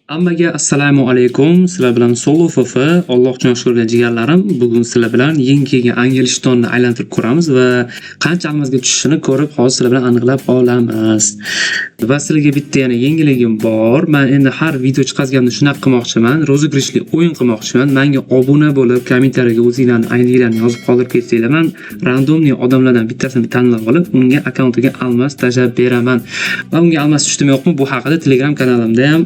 Hammaga assalomu alaykum. Sizlar bilan Solo FF. Allohga shukr jigarlarim. Bugun sizlar bilan yangi kelgan Angel Shtonni aylantirib ko'ramiz va qancha almazga tushishini ko'rib, hozir sizlar bilan aniqlab olamiz. Va sizlarga bitta yana yangiligim bor. Men endi har video chiqazganimda shunaqa qilmoqchiman. Розыгрышli o'yin qilmoqchiman. Menga obuna bo'lib, kommentariyaga o'zinglarning IDlarni yozib qoldirib ketsanglar, men randomli odamlardan bittasini tanlab olib, unga akkauntiga almaz tashlab beraman. Va unga almaz tushdimi yo'qmi, bu haqida Telegram kanalimda ham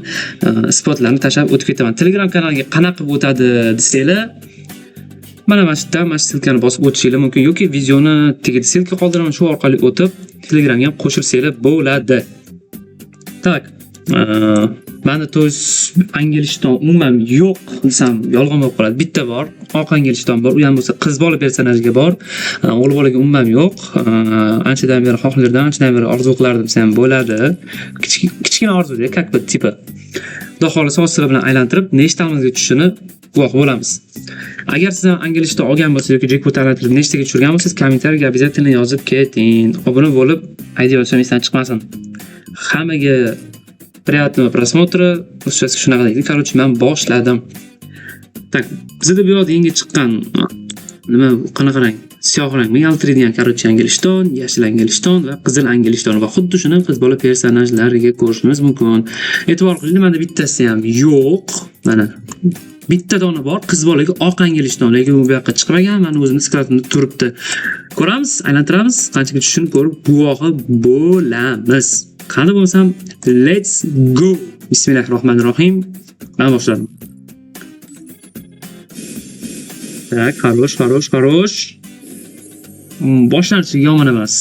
isbotlarni tashlab o'tib ketaman. Telegram kanaliga qanaqa qilib o'tadi desanglar, mana shu yerdan mana shu ссылкani bosib o'tishinglar mumkin yoki videoni tagida ссылка qoldiraman, shu orqali o'tib Telegramga ham qo'shilsanglar bo'ladi. Так, mani то есть Angelishton umuman yo'q desam yolg'on bo'lib qoladi. Bitta bor, oq Angelishton bor, u ham bo'lsa qiz bola personajga bor, o'g'il bolaga umuman yo'q. Anchadan beri xohlardim, anchadan beri orzu qilardim desam ham bo'ladi. Kichkina orzuda, как бы типа. Xudo xohlasa hozir sizlar bilan aylantirib nechta almazga tushishini guvoh bo'lamiz. Agar siz ham Angelishton olgan bo'lsangiz yoki jackpot aylantirib nechtaga tushirgan bo'lsangiz, kommentariyaga обязательно yozib keting. Obuna bo'lib, ID yozsam esdan chiqmasin. Hammaga приятного просмотра. Ruschasi shunaqa deydi. Короче, men boshladim. Так, bizda bu yoqda yangi chiqqan nima, qanaqa rang? Siyoh rang, yaltiraydigan, короче, Angelishton, yashil Angelishton va qizil Angelishton va xuddi shuni qiz bola personajlariga ko'rishimiz mumkin. E'tibor qiling, menda bittasi ham yo'q. Mana bitta dona bor, qiz bolaga oq Angelishton, lekin u bu yoqqa chiqmagan, mani o'zimni skladimda turibdi. Ko'ramiz, aylantiramiz, qanchaga tushishini ko'rib guvohi bo'lamiz. Qani bo'lsam, let's go. Bismillahirrohmanirrohim. Men boshladim. Так, хорош, хорош, хорош. Boshlanishiga yomon emas.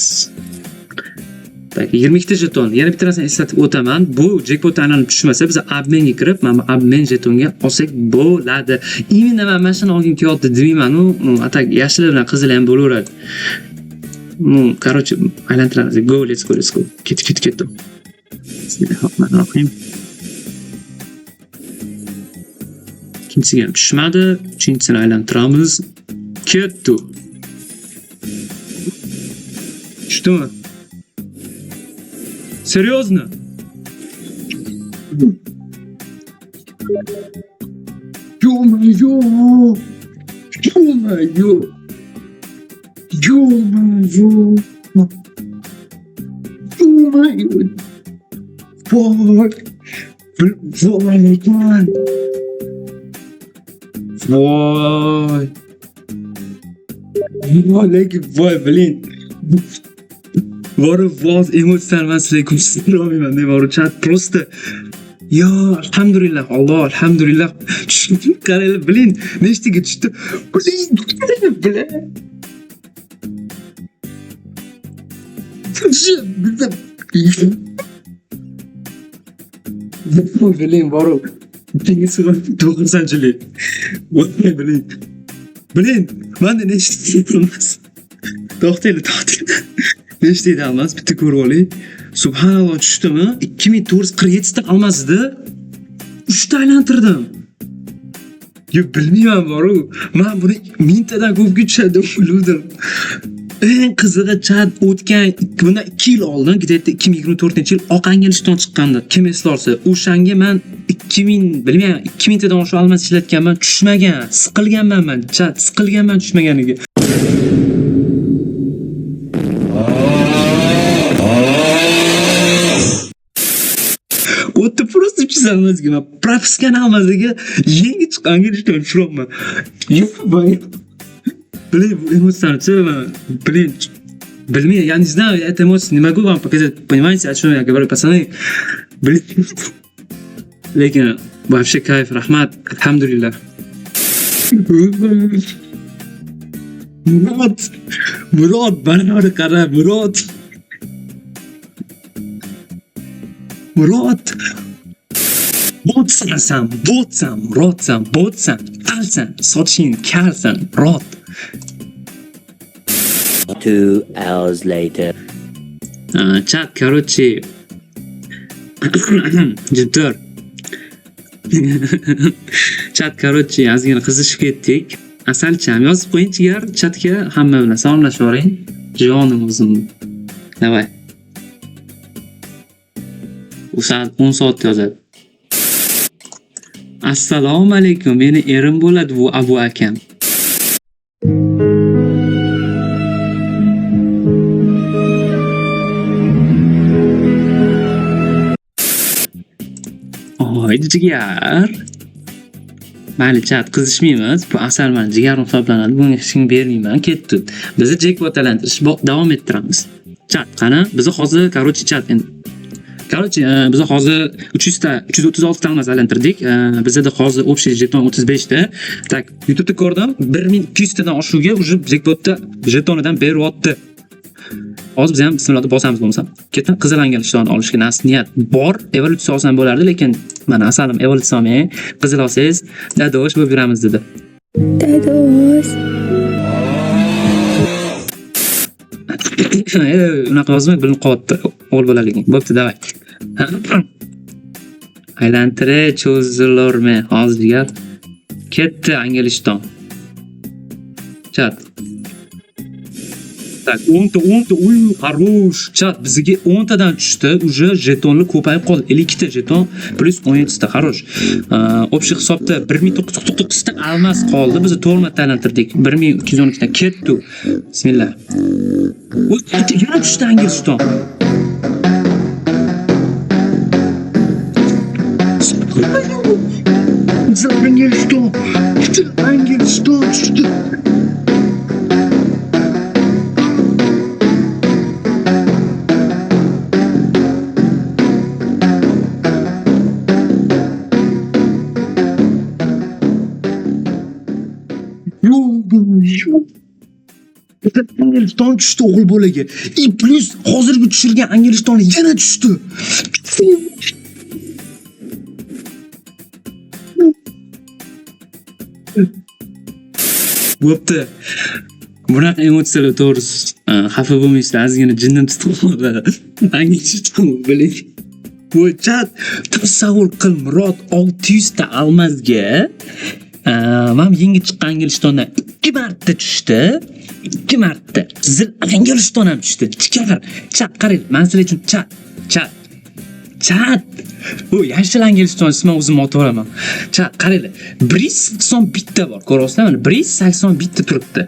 Так, 22 ta jeton. Yana bitta narsani eslatib o'taman. Bu jackpot aylanib tushmasa, biz обмен ga kirib, mana bu обмен jetonga olsak bo'ladi. Именно men mana shuni olgim kelyapti demayman-u, а так yashil bilan qizil ham bo'laveradi. Ну, короче, aylantiramiz. Go, let's go, let's go. Ket, ket, ketdi. Bismillahirrohmanirrohim. Ikkinchisiga ham tushmadi. Uchinchisini aylantiramiz. Ketdi. Tushdimi? Серьезно? Ё-моё! Ё-моё! Ё-моё! Ё-моё! Voy! Voy lekin! Voy! Voy lekin, voy, блин. Borib voz emotsiyalarni man sizlarga ko'rsata olmayman, borib chat просто. Yo, alhamdulillah, Alloh, alhamdulillah. Qaranglar, блин, nechtaga tushdi? Блин, бля. Блин, borib. Ikkinchisi to'qqizinchilik. Voy, блин. Блин, manda nechta emas. To'xtanglar, to'xtanglar. Nechta edi almaz? Bitta ko'rib olay. Subhanalloh, tushdimi? 2447 ta almaz edi. 3 ta aylantirdim. Yo, bilmayman boru. Men buni mingtadan ko'pga tushadi deb o'yladim. Eng qizig'i chat o'tgan bundan 2 yil oldin, где-то 2024-yil oq Angelishton chiqqandi. Kim eslorsa, o'shanga men 2000, bilmayman, 2000 tadan oshiq almaz ishlatganman, tushmagan, siqilganman men, chat, siqilganman tushmaganiga. O'tdi просто 300 almazga man propiskani almaziga yangi chiqqan Angelishton tushyapman. Блин, bu emotsiyalarni man, блин, bilmayman, я не знаю, я эти эмоции не могу вам показать, понимаете, о чем я говорю, пацаны? Блин. Lekin вообще kayf, rahmat, alhamdulillah. Murod, Murod, mana qara, Murod. Murod. Botsan san, botsan, Murodsan, botsan, kalsan, soching kalsan, Murod. 2 hours later. Chat, короче, jim tur. Chat, короче, ozgina qizishib ketdik. Asalcham yozib qo'ying jigar chatga, hamma bilan salomlashib yuboring. Jonim o'zim. Давай. U soat 10 soat yozadi. Assalomu alaykum. Meni erim bo'ladi bu Abu akam. Oy, jigar. Mayli, chat, qizishmaymiz. Bu asal mani jigarim hisoblanadi. Bunga hech kim bermayman. Ketdi. Bizni jekpot aylantirish davom ettiramiz. Chat, qani? Bizni hozir, короче, chat endi. Короче, biz hozir 300 ta 336 ta almaz aylantirdik. Bizda hozir общий jeton 35 ta. Так, YouTube'da ko'rdim, 1200 tadan oshuvga уже jekpotda jetonidan beryapti. Hozir biz ham bismillah deb bosamiz bo'lmasam. Ketdim, qizil angel ishtoni olishga niyat bor. Evolyutsiya olsam bo'lardi, lekin mana asalim evolyutsiya olmang, qizil olsangiz dadosh bo'lib yuramiz dedi. Dadosh. Unaqa yozma, bilinib qolyapti o'g'il bolaliging. Bo'pti, давай. Aylantire cho'zilormi hozir jigar. Ketdi angel ishton. Chat. Так, 10 ta, 10 ta, uy, хорош. Chat, bizga 10 tadan tushdi, уже jetonlar ko'payib qoldi. 52 ta jeton plus 17 ta, хорош. Общий hisobda 1949 ta almaz qoldi. Biz 4 marta aylantirdik. 1212 ta ketdi. Bismillah. Uy, yana tushdi angel ishton. Angel ishton. Angel ishton tushdi. Yo'q, Angelishton tushdi o'g'il bolaga. И плюс hozirgi tushirgan Angelishton yana tushdi. Bo'pti. Bunaqa emotsiyalar to'g'risi xafa bo'lmaysizlar, ozgina jinnim tutib qoldi. Angelishton biling. Bu chat, tasavvur qil, Murod 600 ta almazga mana yangi chiqqan Angelishtondan 2 marta tushdi. 2 marta. Qizil Angelishton ham tushdi. Jigar, chat qarang, men sizlar uchun chat, chat. Chat. Bu yashil Angelishton ismi o'zim otib. Chat qaranglar. 181 ta bor. Ko'ryapsizlar, mana 181 ta turibdi.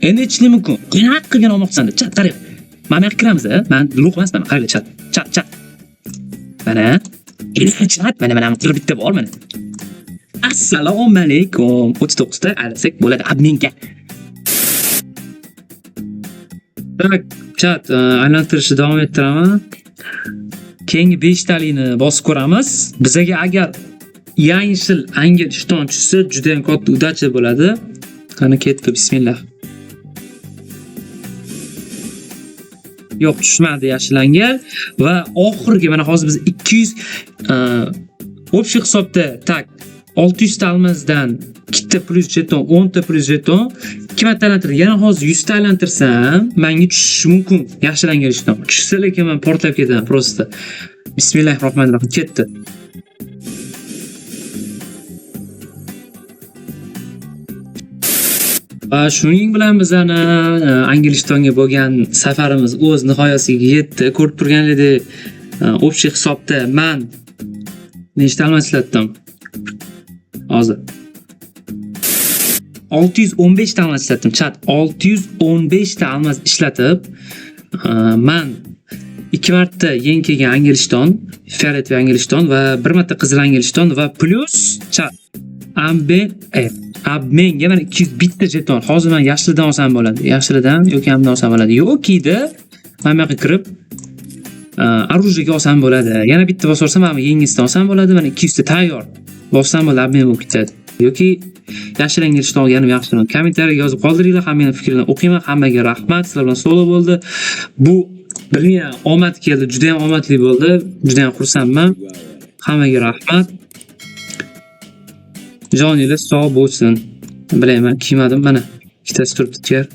Endi aytishlik mumkin. Qanaqa qilgan olmoqchisan deb. Chat qarang. Mana bu yoqqa kiramiz, men lo'q emasman. Qaranglar, chat. Chat, chat. Mana. Chat, mana mana 41 ta bor mana. Assalomu alaykum. 39 ta alsak bo'ladi adminga. Так, chat, aylantirishni davom ettiraman. Keyingi 5 talikni bosib ko'ramiz. Bizaga agar yashil angel ishton tushsa, juda ham katta udacha bo'ladi. Qani ketdi, bismillah. Yo'q, tushmadi yashil angel va oxirgi mana hozir biz 200 общий hisobda так 600 ta almazdan 2 ta plus jeton, 10 ta plus jeton, 2 marta aylantirdim. Yana hozir 100 ta aylantirsam, menga tushishi mumkin. Yashil angel ishton. Tushsa lekin men portlab ketaman просто. Bismillahirrohmanirrohim. Ketdi. Va shuning bilan bizani Angelistonga bo'lgan safarimiz o'z nihoyasiga yetdi. Ko'rib turganingizdek, общий hisobda men nechta almaz ishlatdim? Hozir 615 ta almaz ishlatdim. Chat, 615 ta almaz ishlatib, men 2 marta yangi kelgan Angelishton, fioletli Angelishton va 1 marta qizil Angelishton va plus chat abmenga mana 201 ta jeton. Hozir men yashilidan olsam bo'ladi. Yashilidan yoki hamdan olsam bo'ladi. Yokida mana bu yoqqa kirib оружиеga olsam bo'ladi. Yana bitta bosarsam mana bu yengisidan olsam bo'ladi. Mana 200 ta tayyor. Bossam bo'ladi, abmen bo'lib ketadi. Yoki yashil Angelishton olganim yaxshiroq. Kommentariyaga yozib qoldiringlar, hammaning fikrini o'qiyman. Hammaga rahmat. Sizlar bilan solo bo'ldi. Bu bilmayman, omad keldi, juda ham omadli bo'ldi. Juda ham xursandman. Hammaga rahmat. Joningiz sog' bo'lsin. Bilayman, kiymadim mana. Ikkitasi turibdi, jigar.